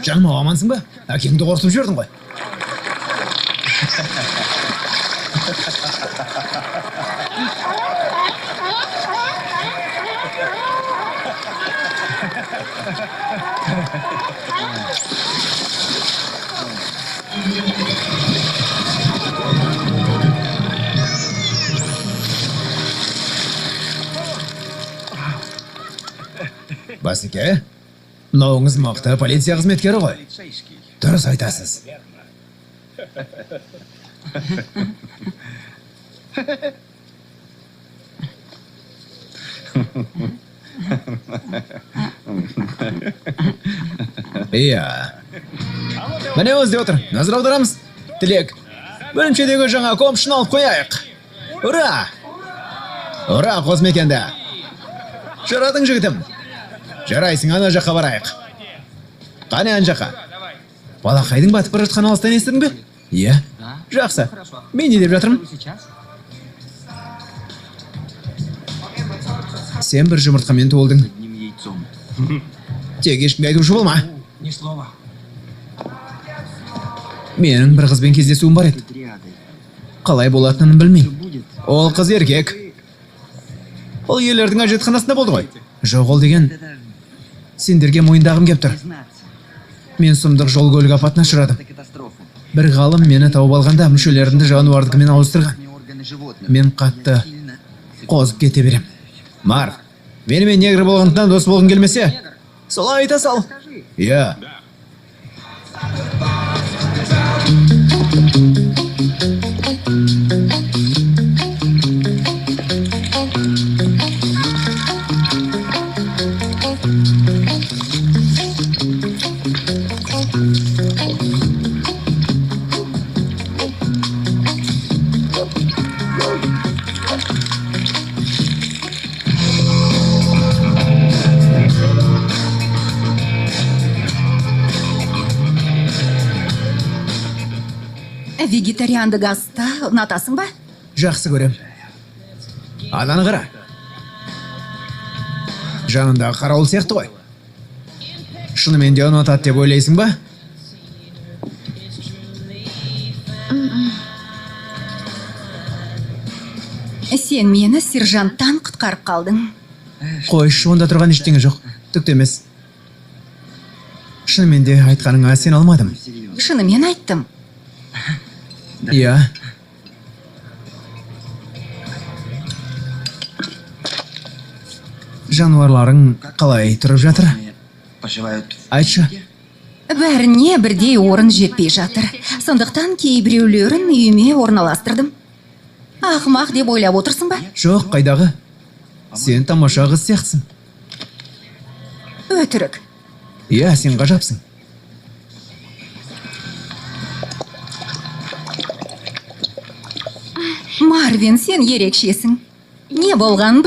Жаным ау, амансың ба? Әкеңді қорқытып жібердің ғой. Басеке, мынауыңыз мықты полиция қызметкері ғой. Дұрыс айтасыз. Иә. Міне өзі де отыр. Назар аударамыз. Тілек. Бөлімшедегі жаңа комшыны алып қояйық. Ура! Ура, қосмекенді. Жарадың, жігітім. Жарайсың, ана жаққа барайық. Қане ана жаққа. Балақайдың батып бара жатқанын алыстан естідің бе? Иә. Жақсы. Мен не деп жатырмын? Сен бір жұмыртқамен туылдың. Тек ешкімге айтушы болма. Менің бір қызбен кездесуім бар еді. Қалай болатынын білмеймін. Ол қыз еркек. Ол ерлердің әжетханасында болды ғой. Жоқ, ол деген сендерге мойындағым кеп тұр. Мен сұмдық жол көлік апатына ұшырадым. Бір ғалым мені тауып алғанда мүшелерімді жануардікімен ауыстырған. Мен қатты қозып кете берем. Марв, менімен негр болғандықтан дос болғың келмесе, солай айта сал. Иә. Вегетариандық асты ұнатасың ба? Жақсы көрем. Ананы қара. Жанындағы қарауыл сияқты ғой. Шынымен де ұнатады деп ойлайсың ба? Сен мені сержанттан құтқарып қалдың. Қойшы, онда тұрған ештеңе жоқ. Түк те емес. Шынымен де айтқаныңа сене алмадым. Шынымен айттым. Иә. Жануарларың қалай тұрып жатыр? Айтшы. Бәріне бірдей орын жетпей жатыр. Сондықтан кейбіреулерін үйіме орналастырдым. Ақымақ деп ойлап отырсың ба? Жоқ, қайдағы? Сен тамаша қыз сияқтысың. Өтірік. Иә, сен ғажапсың. Марвин, сен ерекшесің. Не болғанын